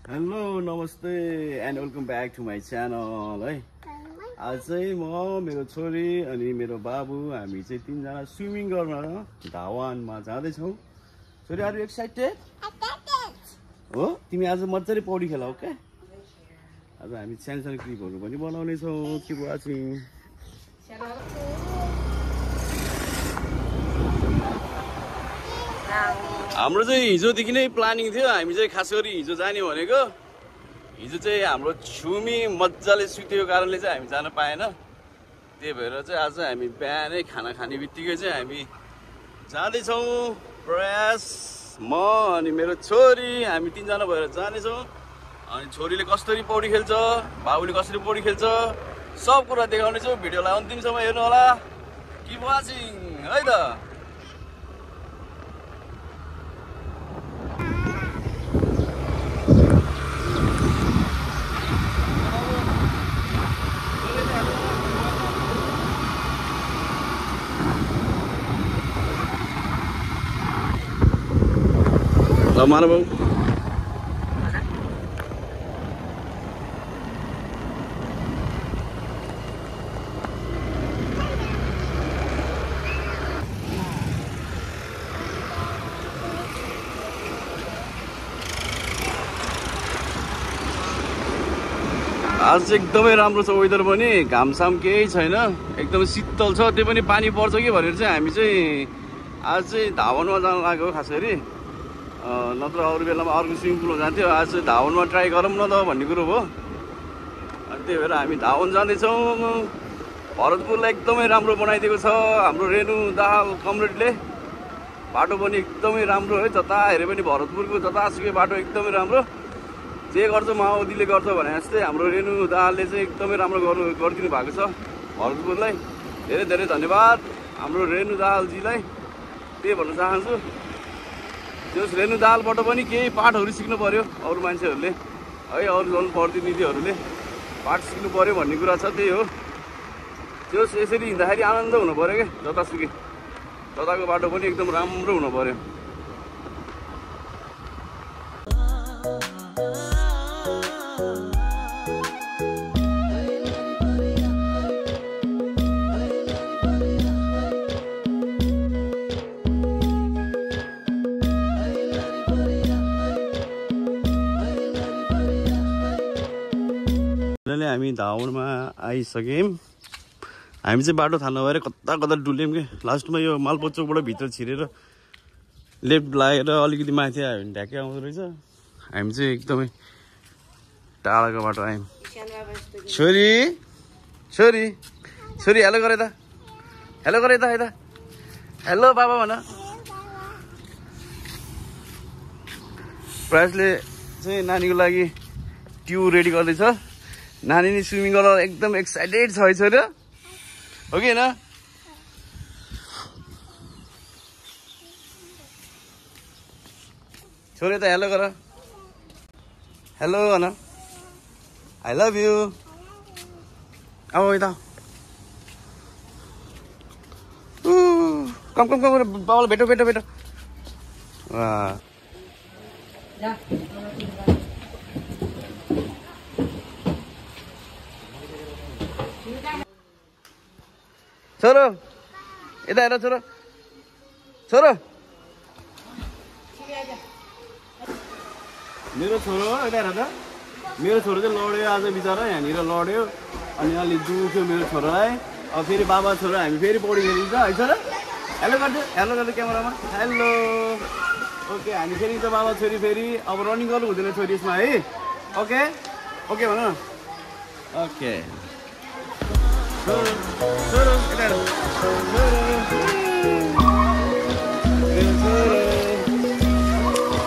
Hello नमस्ते and welcome back to my channel है। आज चाहिँ म मेरो छोरी अनि मेरो बाबु हामी चाहिँ तीनजना स्विमिङ गर्न धावानमा जाँदैछौँ। छोरी आर यु एक्साइटेड? हो तिमी आज मजाले पौडी खेला ओके। आज हामी सानो सानो क्लिपहरू पनि बनाउनेछौँ। Keep watching. हाम्रो चाहिँ हिजोदेखि नै प्लानिङ थियो। हामी चाहिँ खास गरी हिजो जाने भनेको। हिजो चाहिँ हाम्रो छुमी मजाले सुतेको कारणले चाहिँ हामी जान पाएन। त्यही भएर चाहिँ आज हामी बिहानै खाना खाने बित्तिकै चाहिँ हामी जाँदैछौँ प्रयास। म अनि मेरो छोरी हामी तीनजना भएर जानेछौँ। अनि छोरीले कसरी पौडी खेल्छ, बाबुले कसरी पौडी खेल्छ, सब कुरा देखाउनेछौँ। भिडियोलाई अन्तिमसम्म हेर्नु होला। किप वाचिङ है त। मानव बाबु आज चाहिँ एकदमै राम्रो छ वेदर पनि। घामसाम केही छैन, एकदमै शीतल छ। त्यो पनि पानी पर्छ कि भनेर चाहिँ हामी चाहिँ आज चाहिँ धावनमा जान लाग्यो खास गरी। नत्र अरू बेलामा अर्को स्विमिङ पुलमा जान्थ्यो। आज चाहिँ धावनमा ट्राई गरौँ न त भन्ने कुरो भयो। अनि त्यही भएर हामी धावन जाँदैछौँ। भरतपुरलाई एकदमै राम्रो बनाइदिएको छ हाम्रो रेणु दाहाल कमरेडले। बाटो पनि एकदमै राम्रो है। जता हेरे पनि भरतपुरको जतासुकै बाटो एकदमै राम्रो। जे गर्छ माओवादीले गर्छ भने जस्तै हाम्रो रेणु दाहालले चाहिँ एकदमै राम्रो गरिदिनु भएको छ भरतपुरलाई। धेरै धेरै धन्यवाद हाम्रो रेणु दाहालजीलाई। त्यही भन्न चाहन्छु। त्यस रेणु दाहालबाट पनि केही पाठहरू सिक्नु पर्यो अरू मान्छेहरूले है, अरू जनप्रतिनिधिहरूले पाठ सिक्नु पर्यो भन्ने कुरा छ। त्यही हो। त्यस यसरी हिँड्दाखेरि आनन्द हुनु पर्यो क्या। जतासुकै जताको बाटो पनि एकदम राम्रो हुनु पर्यो। हामी धावनमा आइसक्यौँ। हामी चाहिँ बाटो थाहा नभएर कता कता डुल्यौँ कि लास्टमा यो मालपोत चोकबाट भित्र छिरेर लेफ्ट लागेर अलिकति माथि आयो भने ढ्याक्कै आउँदो रहेछ। हामी चाहिँ एकदमै टाढाको बाटो आयौँ। छोरी छोरी छोरी हेलो गरे त, हेलो गरे त, यता हेलो बाबा भन। प्रयासले चाहिँ नानीको लागि ट्यु रेडी गर्दैछ। नानी नि स्विमिङ गर्न एकदम एक्साइटेड छ है छोरी, हो कि होइन? छोरी त हेलो गर, हेलो भन, आई लभ यु। अब यता कम कम कम बाबालाई भेटो भेटो भेटो। छोरो यता हेर, छोरो छोरो मेरो छोरो यता हेर त। मेरो छोरो चाहिँ लड्यो आज बिचरा, यहाँनिर लड्यो अनि अलि दुख्यो मेरो छोरालाई। अब फेरि बाबा छोरा हामी फेरि पौडी खेलिन्छ है छोरा। हेलो गर्छु, हेलो गर्छु क्यामेरामा, हेलो। ओके हामी फेरि त बाबा छोरी फेरि अब रनिङ गर्नु हुँदैन छोरी यसमा है। ओके ओके भन न। ओके छोरो यता हेर,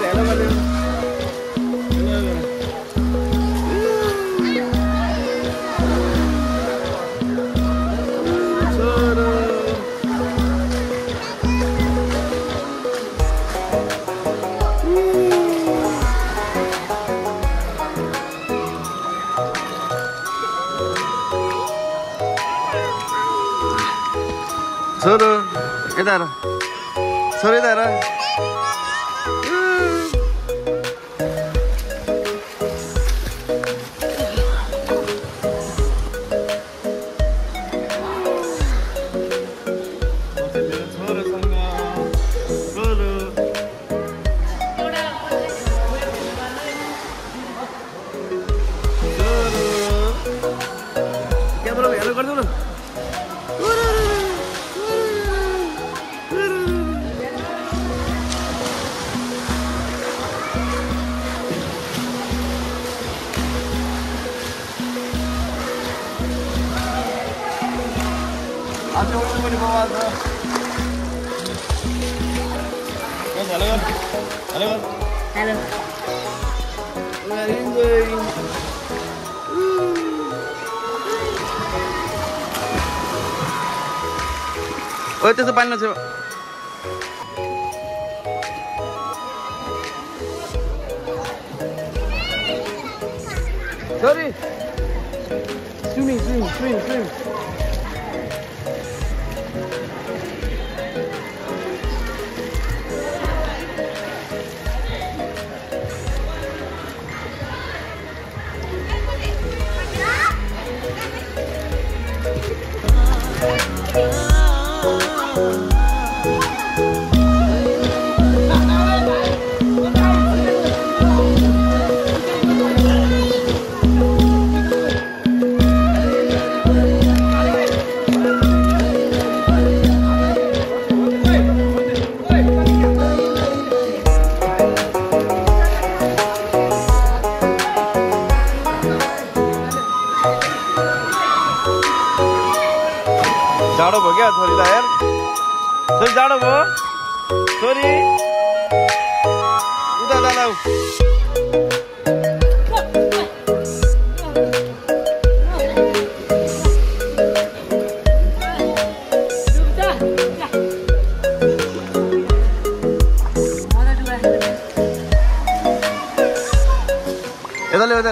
हेलो गर्छु। छोरो यता हेर, छोरो यता हेर। आज ओइदर पनि बवाल छ hello hello hello We are enjoying. Oh, itu sepanjang coba. Sorry. Swim. जाडो भयो क्या छोरीलाई यार छोरी जाडो भयो छोरी उता दादा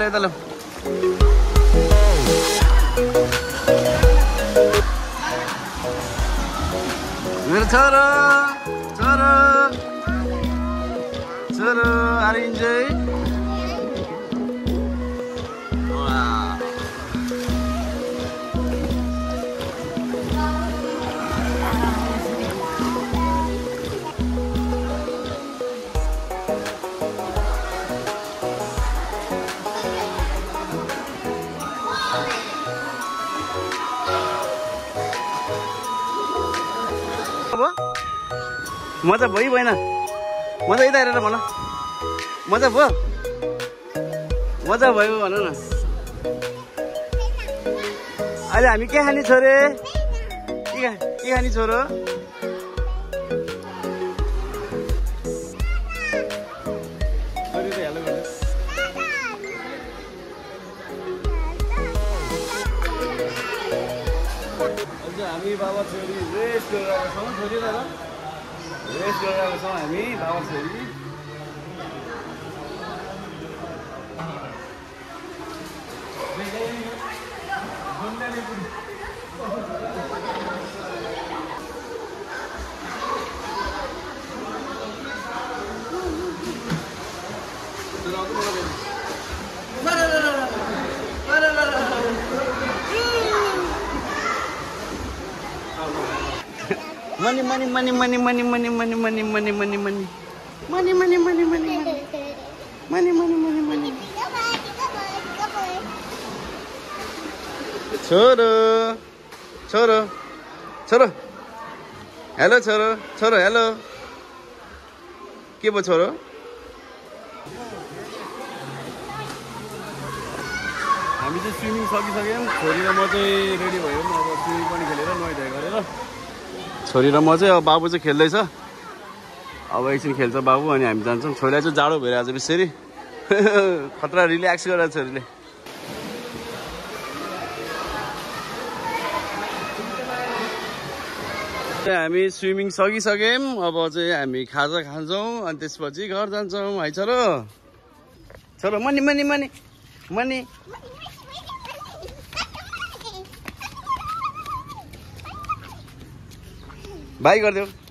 यता लो मेरो छोरो are you enjoy? Wow. मजा भयो भएन मजा यता हेरेर भन मजा भयो भन न अहिले हामी के खाने छोरे के खाने छोरो हामी बाबा छोरी रेस्ट गरिरहेको छौँ छोरी दादा रेस्ट गरिरहेको छौँ हामी बाबा छोरी money. छोरो हेलो छोरो हेलो के भयो छोरो हामी चाहिँ स्विमिङ सकिसक्यौँ छोरी र म चाहिँ रेडी भयौँ अब स्विमिङ पनि खेलेर नुहाइधुवाइ गरेर छोरी र म चाहिँ अब बाबु चाहिँ खेल्दैछ अब एकछिन खेल्छ बाबु अनि हामी जान्छौँ छोरीलाई चाहिँ जाडो भइरहेको छ बिस्तारै खतरा रिल्याक्स गरेर छोरीले हामी स्विमिङ सकिसक्यौँ अब चाहिँ हामी खाजा खान्छौँ अनि त्यसपछि घर जान्छौँ है छोरो मनी बाई गरिदेऊ